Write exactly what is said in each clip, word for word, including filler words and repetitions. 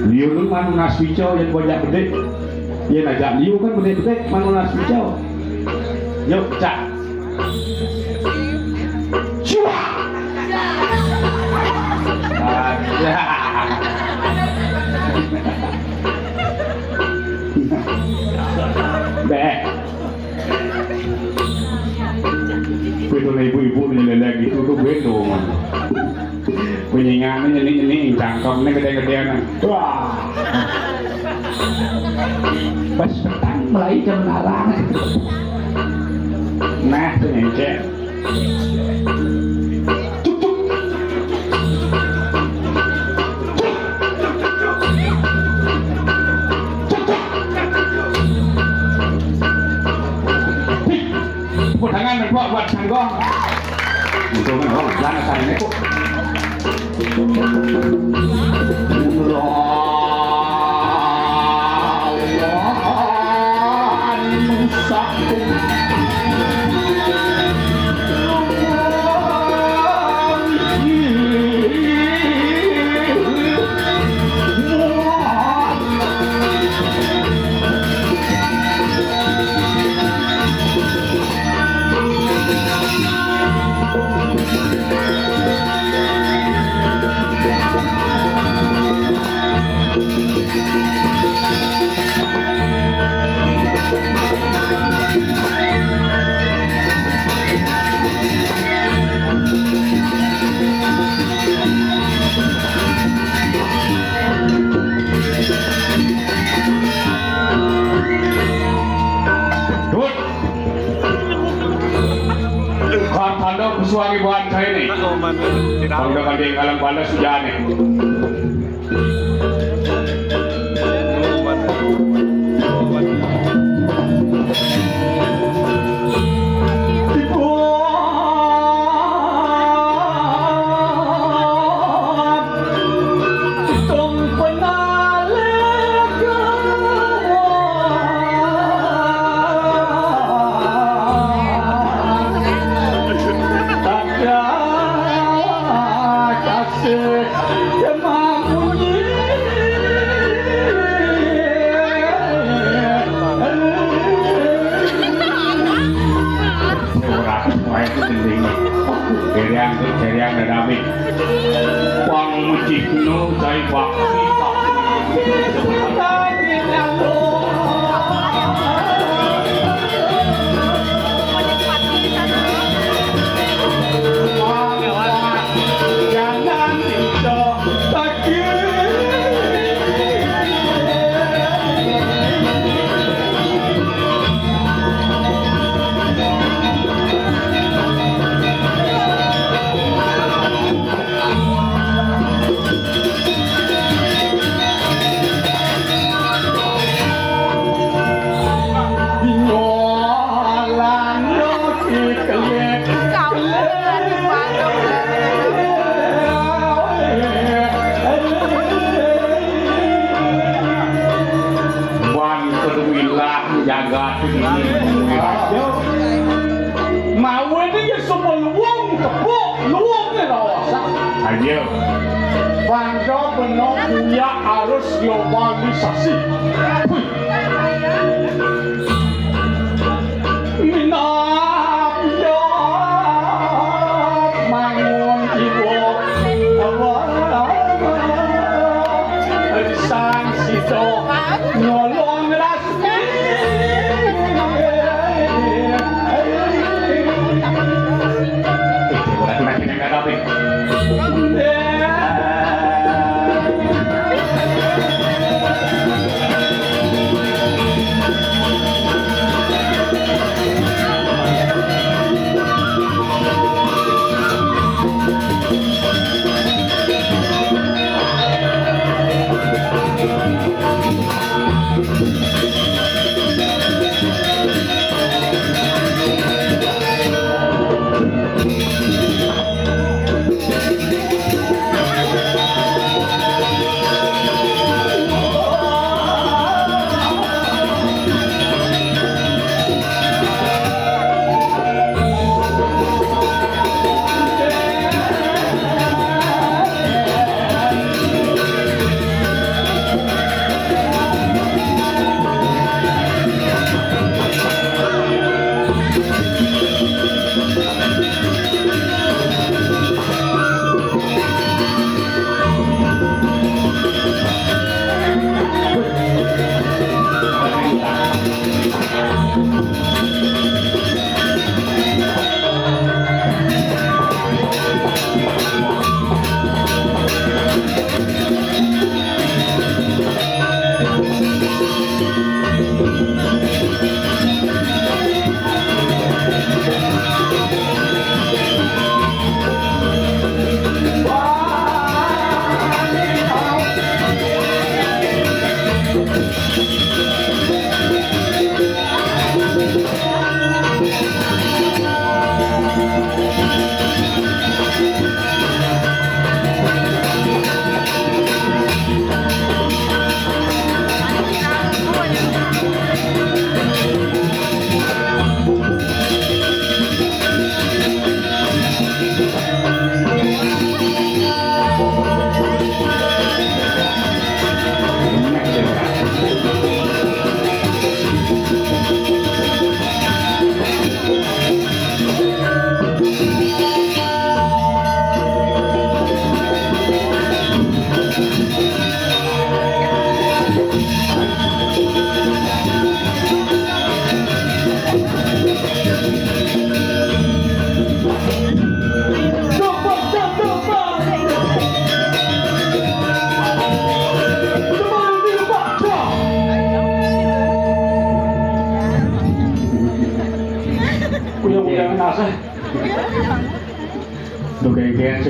Liu nu manunas pico, yén bocah gedé. Yén ajak liu kan gedé-gedé manunas pico. Yuk, cak. Cuak. Ada. Beh. Kuwi to ibu-ibu ning lelek itu tuh bendo, man. Kuwi nyingane nyeni-nyeni cangkemne gedhe-gedhean. Wah. Pas petang mulai jam larang. Nah, tuh ngecek. Tepuk tangan buat, buat Sanggong. Untung kan orang jalan sana kok. Dut. Kang Tando pesuangi buhan saya nih. Bangda kanding kalang balas sujane. Ora, wae ku gendeng. Dereang, dereang dadami. Pang mecihno cai bakti, bakti. Jangan itu. Wan kedemilah jagat ini. Mau ini ya semua luwung tepuk luwung ya. Ayo. Bangga benar punya harus globalisasi. Wih. Minab ya mangun ibu. Sang sito nyolong ras.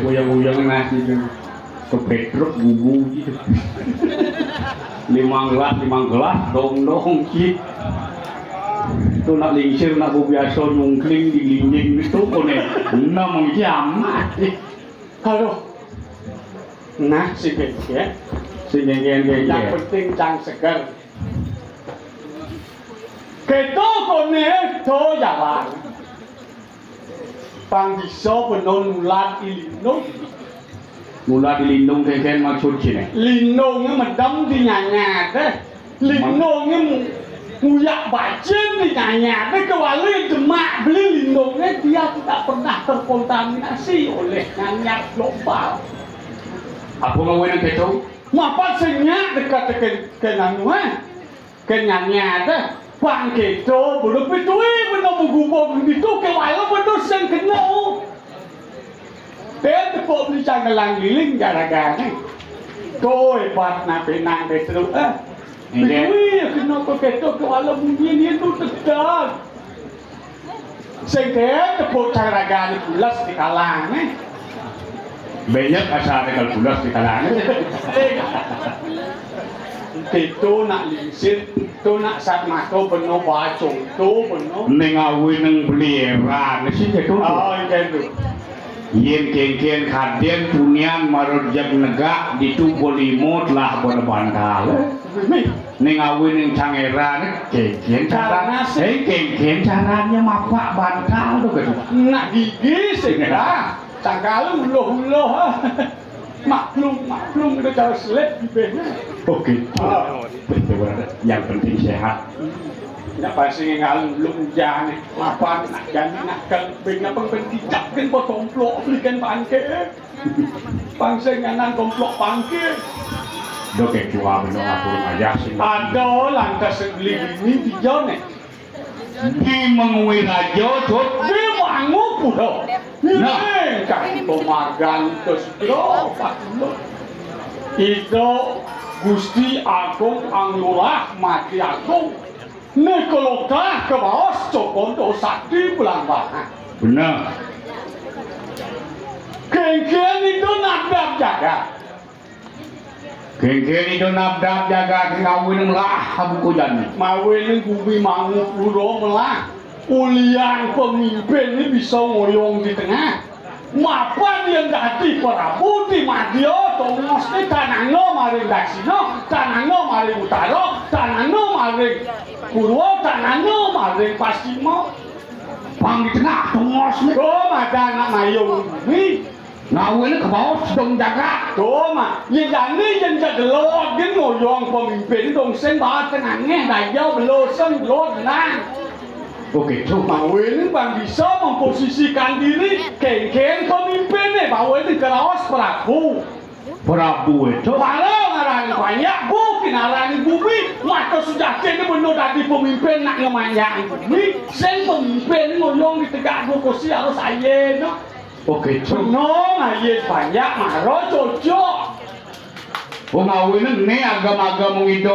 Goyang-goyang nasi tu. Kepedruk gugu gitu. Limang gelas, limang gelas, dong-dong gitu. Tu nak lingsir, nak bu biasa nyungkling di dinding itu kone. Namang kiamat. Aduh. Nah, si Genggen. Si Genggen, Genggen. Yang penting cang seger. Keto kone to jalan. Pang bisa benon mulad ilindung. Mulad ilindung kengken maksud sini. Lindungnya medem di nyanya deh. Lindungnya mu- muyak bacin di nyanya deh. Kewali demak beli lindungnya dia tidak pernah terkontaminasi oleh nyanya global. Apa ngawin keto? Mapat senyak dekat ke, ke nanu eh. Kenyanya deh, pang keto, bulu pitui, benda begubung, itu ke walau benda sing kena. Dia tepuk beli canggelang giling gara-gara ni. Kau hebat nak penang Petru eh. Pitui kena ke keto ke walau bunyi ni tu tegal. Sing tepuk caraga ni pulas di kalang ni. Banyak asal di pulas di kalang ni. Itu nak lisit, itu nak sat mata beno bacong, itu beno. Ning awi ning beli eran sih itu. Oh, itu. Yen kengken kaden punian marut jag negak ditu bolimo telah bola bantal. Ning awi ning cangera ning kengken cara. Hei, kengken caranya mapak bantal tu kan. Nak gigi sih lah. Cangkal uluh-uluh. Maklum, maklum kita cara selip gibihnya. Oke. Betul. Yang penting sehat. Nak pasti ngalung belum hujan nih. Mapan nak jadi nak kan bengnya pengpentidak kan bos komplok belikan bangke. Bangsa nyanan komplok bangke. Dok ketua beno atur aja sih. Ada lantas beli ini tiga nih. Di mengui raja, Dut. Di mangu pula. Nah. Nih, kaki pemagang ke segera, Pak Gubernur. Itu Gusti Agung Anglurah Mati Agung. Nih kelokah ke baos cokon do sakti belambangan. Benar. Kengken itu nadab jagat. Kengken itu nadab jagat ngawin melah buku jani. Mawin bumi mangu pura melah. Ulian pemimpin ni bisa ngoyong di tengah. Mapan yang dadi Prabu di Madya, tongos ni tananga maring daksina, tananga maring utara, tananga maring purwa, tananga maring pascima. Pang di tengah tongos ni. Ko madan nak mayung bumi. Ngawin ke bawah sedang jagat. Tuh, mak. Ye jani yen jak delok gen ngoyong pemimpin dong sen bawa tengah ngeh daya belo sen delok nang. Oke, tuh. Mawin bang bisa memposisikan diri kengken pemimpin nih, mawin keraos Prabu. Prabu itu. Para ngarani banyak bu kinarani bumi, mata sujati ini bener dadi pemimpin nak ngemanjak bumi, sen pemimpin ngoyong ditegak kursi harus aye no. Oke, cuk. Beno ngaye banyak maro cocok. Oh, ngawineng ne agam-agam mung Ida,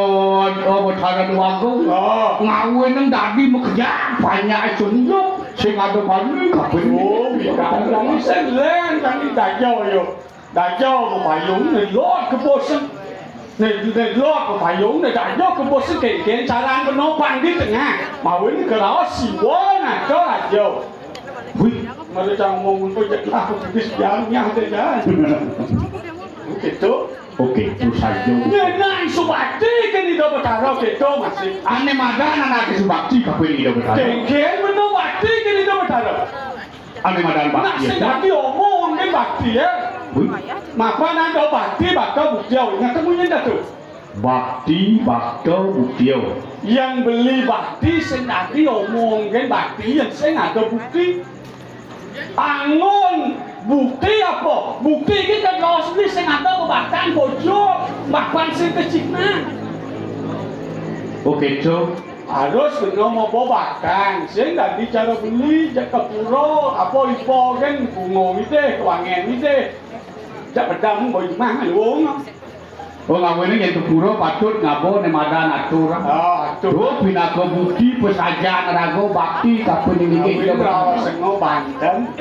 oh, Betara Dewagung. Oh. Ngawineng dadi makejang banyak cunjuk sing ada bani kabeh. Oh, bidang kami sing len kami dajo yo. Dajo mapayung ne lot keboseng. Ne, ne lot mapayung ne dajo keboseng kengken caran beno pang di tengah. Mawin keraos simbol nato rajo. Wih, mari cang ngomong untuk jelas, aku pipis biangnya aja, ya. Gitu. Oke, itu saja. Nyenang subakti ke Ida Betara, gitu, masih. Ane madan anake subakti kabeh Ida Betara. Kengken bener bakti ke Ida Betara. Ane madan bakti. Nak sing dadi omong ke bakti, ya. Wih. Mapan ada bakti, bakal bukti, ingat temunya dah tuh. Bakti, bakta, bukti. Yang beli bakti sing dadi omong gen bakti yang sing ada bukti. Angon bukti apa? Bukti kita kaos beli sing ada bebatan bojok, bahkan sing kecikna. Oke, cok. Harus kena mau bebatan, sing dadi cara beli, jak ke pura, apa ipo gen bungo mite, kewangen mite. Jak pedang boy mah wong. Oh, ngawene yen ke pura patut ngaba ne madan atur. Oh, atur. Tuh pinaka bukti pesajan raga bakti kapan ini kita bersengo banten.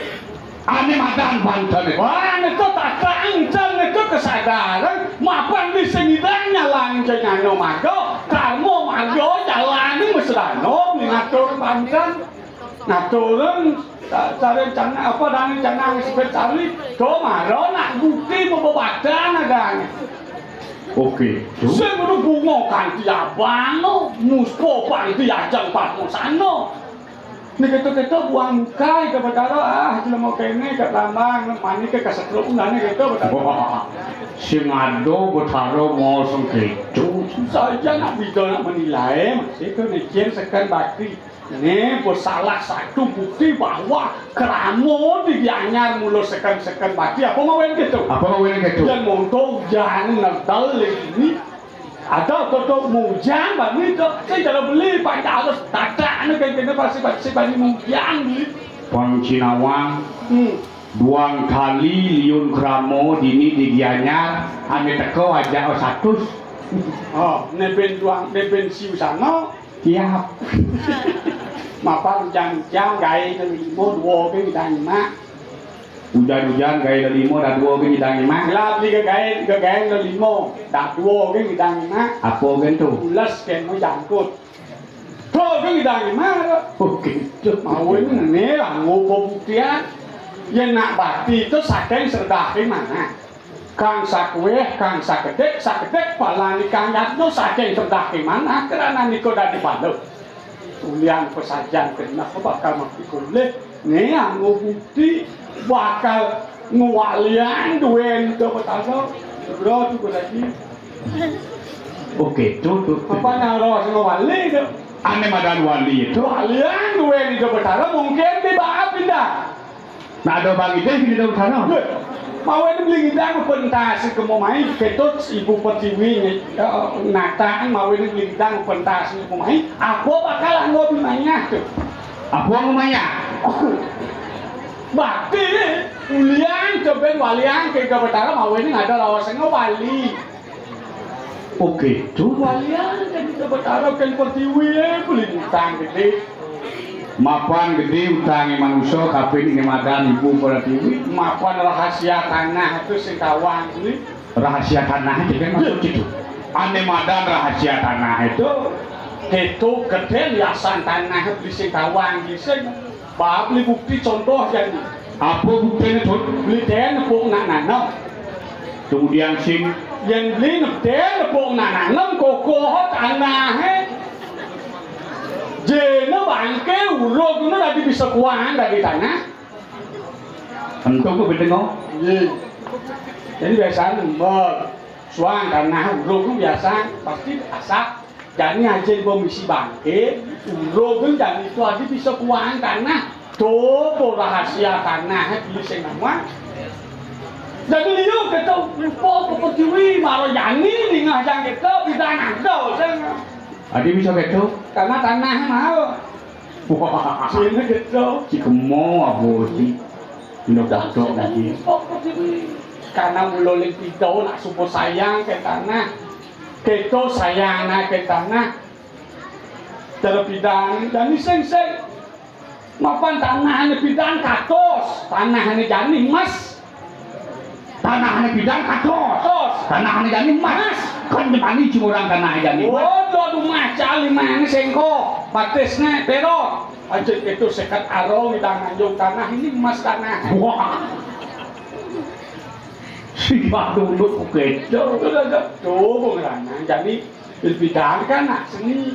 Ané madan banten. Wah, nika tatak encen nika kesadaran, mapan di sing nyidang nyalan kenyana marga, karma marga jalané mesrana, ngatur banten. Ngaturang, sa-, sarencana apa, dane canang sepet sari, to mara nak bukti bebebadan adané. Oké, to. Sing kudu bunga kanti abang, no, muspa panti ajeng padmasana. Nek kéto-kéto buang mukai ka Betara, ah, jelema kéné ka lambang, manik ka setruk, undane kéto, Betara. Wah, sing ada Betara mau sengketo. Saja nak bida nak menilai, masih to nicen seken bakti. Né salah satu bukti bahwa krama di Gianyar mula seken-seken bakti. Apa mawen kéto? Apa mawen kéto? Yén monto ujan ngedel ini. Ada to, to mujang bani to. Sing kalau beli panjang harus tatak anu kan kena pasti pasti bani mujang beli. Pang Cinawang. Hmm. Duang tali liun krama dini di Gianyar, ané teka ajak satus. Oh, né ben duang, né ben siu sana. Siap. Mapan ujan-ujan gaé lelima dua ke ngidang nyimak. Ujan-ujan gaé lelima dah dua ke ngidang nyimak. Lah beli ke gaé, ke gaé lelima dah dua ke ngidang nyimak. Apa gen to? Ules ke mau jangkut. Dua ke ngidang nyimak. Oh, gitu. Mau ini nih lah, mau pembuktian. Ya nak bakti to saking sredahe manah. Kang sakuweh, kang sakedhik, sakedhik palané kang yadnya saking sredahe manah, krana nika dadi bala. Ulian pesajan genah bakal mapikolih, né anggo bukti bakal ngwalian duwé Ida Betara. Bro, tunggu lagi. Oké, to, to, to. Apa nang raos ngwali to? Ané madan wali to. Walian duwé Ida Betara mungkin di bawah pindah. Nak ada bang itu di dalam sana. Mawen beli ngidang pentas kemo mai, Ketut Ibu Pertiwi, eh, nataan mawen beli ngidang pentas kemo mai, apa bakal anggo bimanya to? Apa ngomanya? Bakti, ulian, coben walian, ke Ida Betara, mawen ada lawasan wali. Oké, to. Walian kan Ida Betara kan Pertiwi, eh, beli utang gedé. Mapan gedé utangé manusa, kaping né madan Ibu Pertiwi. Mapan rahasia tanah to sing kawang kuwi. Rahasia tanah itu kan maksud itu. Ané madan rahasia tanah itu. Kéto gedé yasan tanah beli sing kawang di sing. Bab beli bukti contoh jani. Apa buktiné, Tut? Beli dén nepuk nak nanem. Kemudian sing yén beli dén nepuk nak nanem kokoh tanahé. Jéna bangké urug ngono dadi bisa kuwang dadi tanah. Entuk kok bedeng kok. Iya. Jadi biasanya mbok suang tanah urug biasa pasti asap. Jani ajén pemisi bangké, urug jani to adi bisa kuwang tanah. To, to rahasia tanah beli sing nama. Jadi liu kéto rupa kepetiwi mara jani dingah jang kéto pidan ada sing. Adi bisa kéto? Karena tanah mahal. Wah. Sini kéto. Si kemo apa si? Ndak dok lagi. Karena mula ling pida nak supo sayang ke tanah. Kéto sayang nak ke tanah. Cara pidan jani sing sing. Mapan tanahane pidan katos, tanahane jani emas. Tanahane pidan katos. Katos. Tanahane jani emas. Emas. Kan nyemani cuma orang tanah jani emas. Oh, dua rumah cali mana sengko, batisnya berot. Aja itu sekat aro ngidang nganjung tanah ini emas tanah. Wah. Si Pak Duduk begitu. Tuh, tuh, tuh, pengerangan. Jadi, Pidan kan nak seni,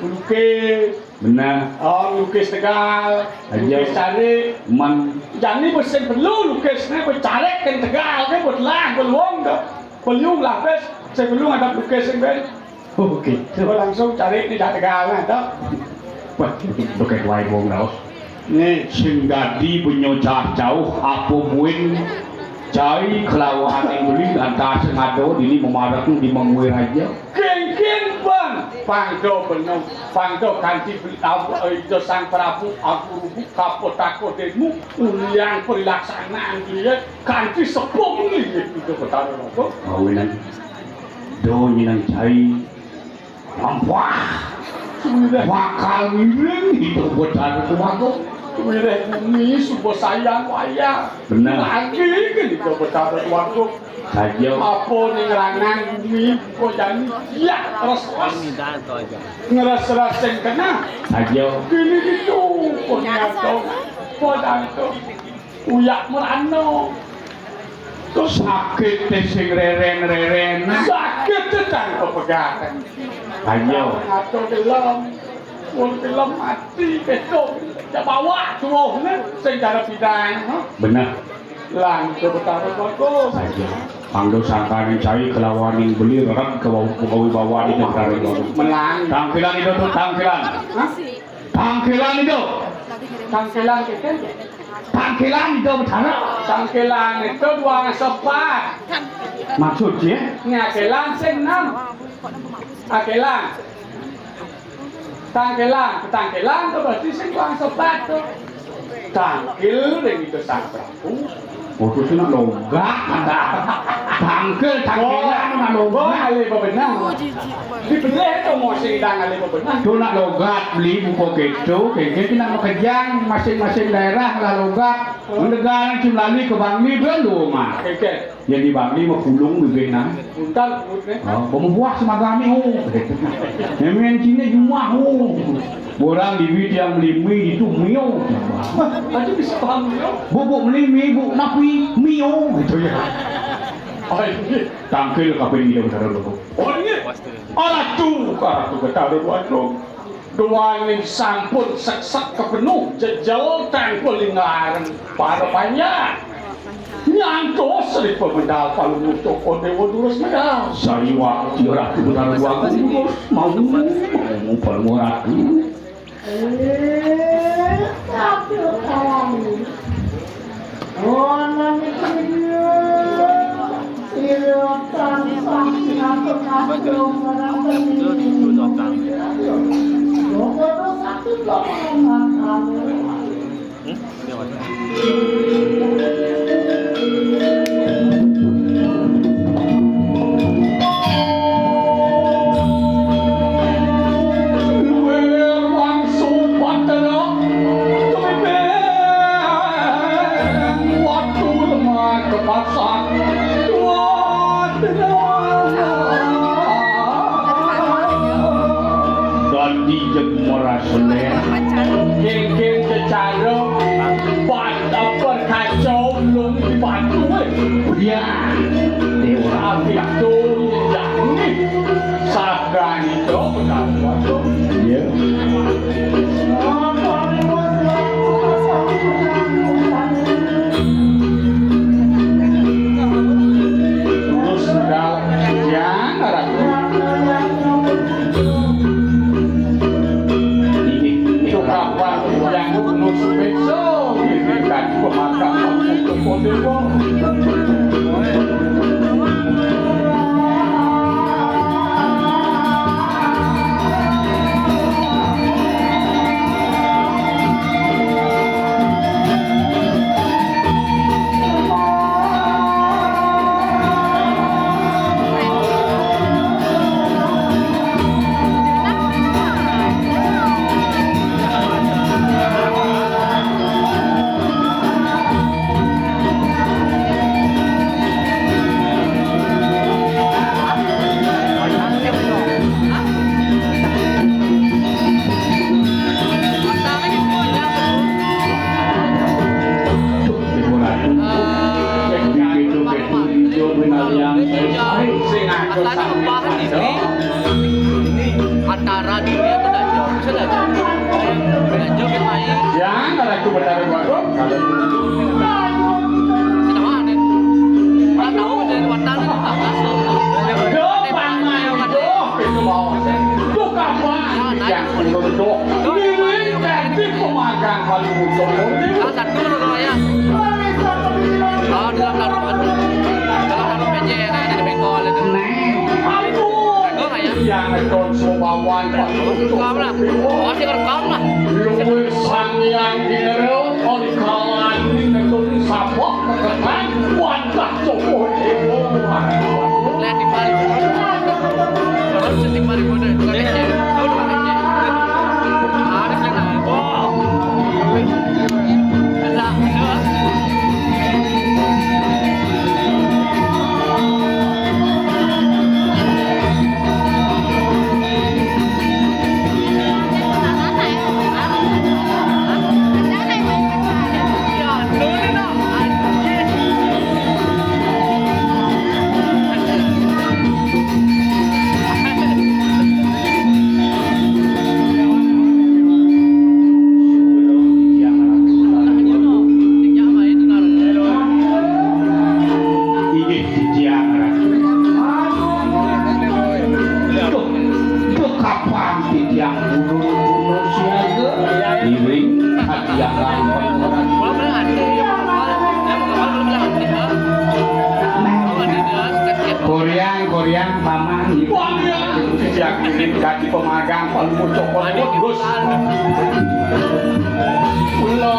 melukis. Benar. Oh, melukis tegal, aja. Melukis carik. Man. Jani mesti perlu lukisnya, bercarik kan tegal, kan berlah, berluang dah. Perlu lapis, saya perlu ada lukis yang baik. Oh, gitu. Coba langsung carik ni dah tegal lah, dah. Wah, bukan wae wong raos. Nih. Sing dadi benyo cah-cauh apa buin cai kelawan ing beli lantas sing ada dini memarek di mengwe raja. Kéngkén, Bang. Pangdo benung, pangdo kanthi beli abu, eh, ida Sang Prabu, aku rubuk kapotako demu, ulian perilaksanaan dia, kanthi sepung dia, itu Betara Raja. Mawinan. Do nyinang cai. Lampah. Bakal ngiring itu Betara Raja. Wiréh bumi suba sayan wayah. Bener. Lagi kene Betara Déwagung. Saja. Apa ning ranang bumi kok jani giak res-res. Ngres-res sing kena. Saja. Kene ditu kok nyata. Padahal uyak merana. Terus sakit sing reren-reren. Sakit tanpa pegangan. Ayo. Ngatur gelem. Mun gelem mati besok. Ya bawa tuh ne sing cara bidang. Bener. Lan ke Betara Bagus. Ayo. Pangdo sangkaning cai kelawaning beli reg ke bau ke bau bawa di Betara Bagus. Melang. Tangkilan itu tuh tangkilan. Hah? Tangkilan itu. Tangkilan itu. Tangkilan itu Betara. Tangkilan itu dua sepat. Maksudnya? Ngakelan sing enam. Akelan. Tangkilan, tangkilan itu berarti sing dua sepat tuh. Tangkil ring itu sang Prabu. Waduh, itu nak logat, ada. Tangkil, tangkilan, nak logat. Oh, alih bebenah. Dibeleh to mosing dang alih bebenah. Itu nak logat, beli buku gitu, kayak gitu nak makejang, masing-masing daerah lah logat. Mendegang cuma lali ke Bangli, belum dua mah. Oke. Jadi Bangli mah pulung bibirna. Buntal perutnya. Oh, kamu buah semagami, oh. Nemen cina jumah, oh. Orang di wit yang melimi itu mio. Aja bisa paham mio. Bu, bu, melimi, bu, napi, mio, gitu ya. Oh, iya. Tangkil kapin dia Betara Bagus. Oh, iya. Alah tuh, karatu Betara Bagus. Duaning sampun seksek kepenuh jejel tangkil ing lareng para panjang. Nyantos ri pemedal Palungguh Cokor Dewa durus medal. Sariwakti Ratu Betara Bagus mau, mau Palungguh Ratu. Eh, satu kali. Dadi jeg merasane. Geng-geng secara bata perkaca ulung di batu, eh. Ya. Dewa. Tapi itu tidak nih. Sabrani to, benar. Iya. Terus udah, ya, ngarang. Ini, ini kapan yang nusuk besok, ini kan pemakaman untuk Pondo. Antara diri atau Dajo? Bisa Dajo. Dajo kan main. Ya, kalau aku benar gua. Sudah mana? Nggak tahu, dari Watan itu nggak tahu. Doh, paman, doh, itu mau. Tuh kapan? Ya, naik. Yang menurut doh. Doh, ini kan di pemagang paling muncul. Salah satu menurut saya. Kalau dalam dalam dalam dalam P J, nah, ada di bengkol itu. Neng. Bengkol nggak ya? Yang ngeton sobawan paling muncul. Rekam lah. Pasti rekam lah. Luwih sang yang dinero, oleh kawan ini ngeton sabok, ngeton, wadah, coba, coba. Lihat di balik. Kalau bisa di balik, udah, bukan P J. Tahu, bukan P J. Ada kan? Oh. Siap dadi pemagang palumpur cokot, Gus. Kula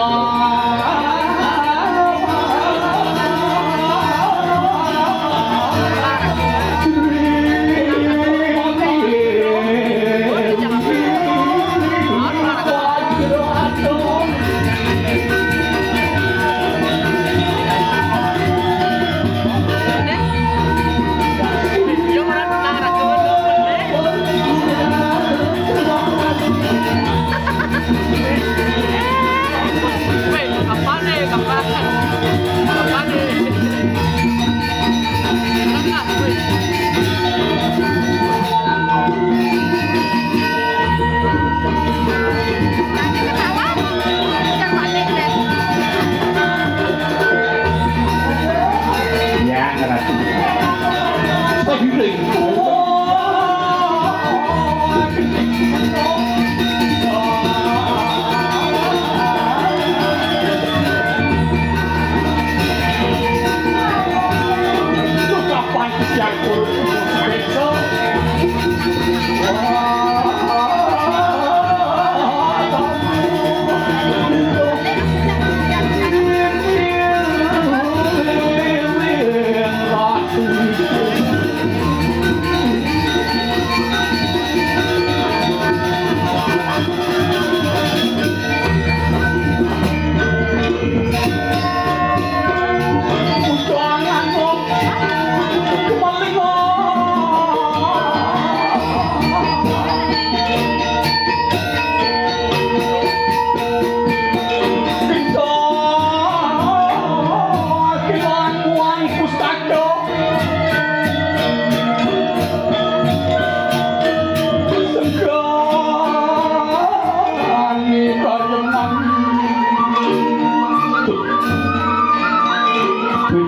Ya, ngerti. Kok gitu?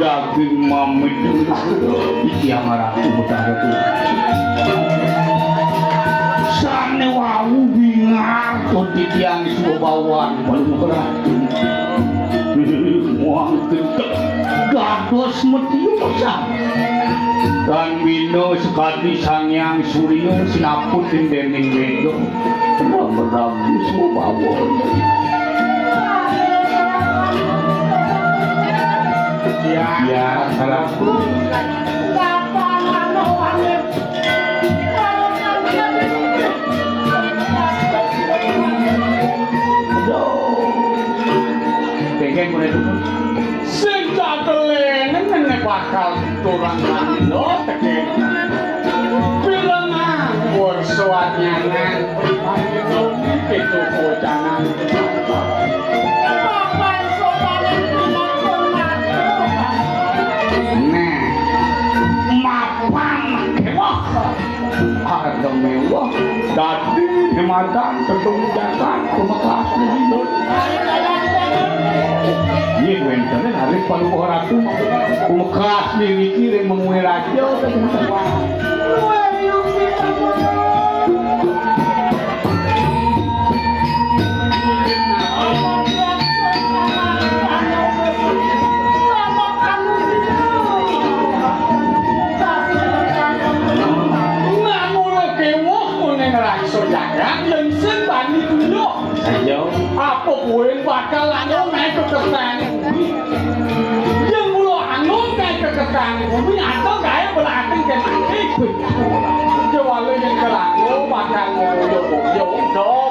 Daging mamit titiang Ratu Betara Tulang. Sane wau bingar to titiang Subawan palumpur Ratu. Muang gedeg dados metiosan. Tan bina sekadi Sang Hyang Surya sinaput dening Weda. Ram-ram Subawan. Ya, ya, salah. Kengken mulai dulu. Sing tak kelenen nene bakal turang kandha teke. Bilang nganggur suat nyangan. Itu bocanan. Nah, mapan mewah. Harga mewah. Dadi hematan tedung jagat pemekas niki. Nggih, wénten hari Paduka Ratu. Pemekas niki ring mengué raja. Namula kéwuh kuning raksa jagat, yén sing bani tuyuh. Ayo. Apa kuwi bakal anu naik ke kertane bumi? Yén mula anu naik ke kertane bumi, atau gaé belating ke mati. Jawale yén kelanggo bakal ngoyo-ngoyo.